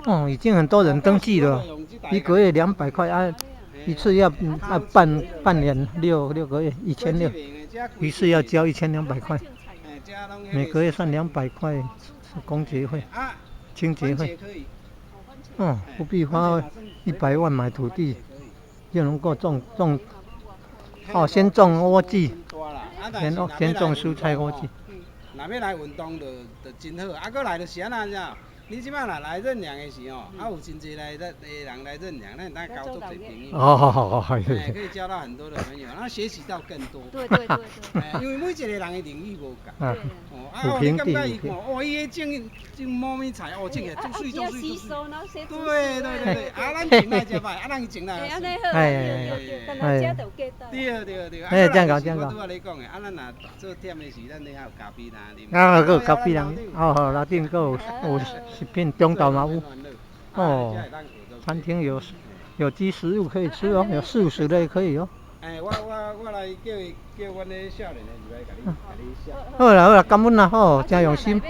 哦，已經很多人登記了，一個月200塊啊，一次要啊半年6個月1600，一次要交1200塊，每個月算兩百塊清潔費，清潔費。哦，不必花100萬買土地，就能夠種種。哦，先種萵仔，先種蔬菜萵仔。若欲來運動就真好，啊，閣來就是按怎知？你這擺若來認養的時候，啊有真濟來的人來認養，咱會當交足濟朋友。哦，好好好，係。可以交到很多的朋友，然後學習到更多。對對對對。因為每一個人的領域無仝。哦，啊，你感覺伊看，哦，伊彼種種某物菜，哦，種起來足媠足媠足媠。對對對對，啊，咱種來食歹，啊，咱種來。按呢好，對對，但來食就有價值。對對對。哎，這樣講這樣講。我拄仔咧講的，啊，咱若做忝的時，咱咧還有咖啡通啉。啊，閣有咖啡通，哦吼，樓頂閣有食品，中晝嘛有。哦，餐廳有有機食物可以吃哦，有素食的也可以哦。哎，我來叫伊叫阮的少年的入來共你寫。好啦好啦，感恩啦，好，真用心。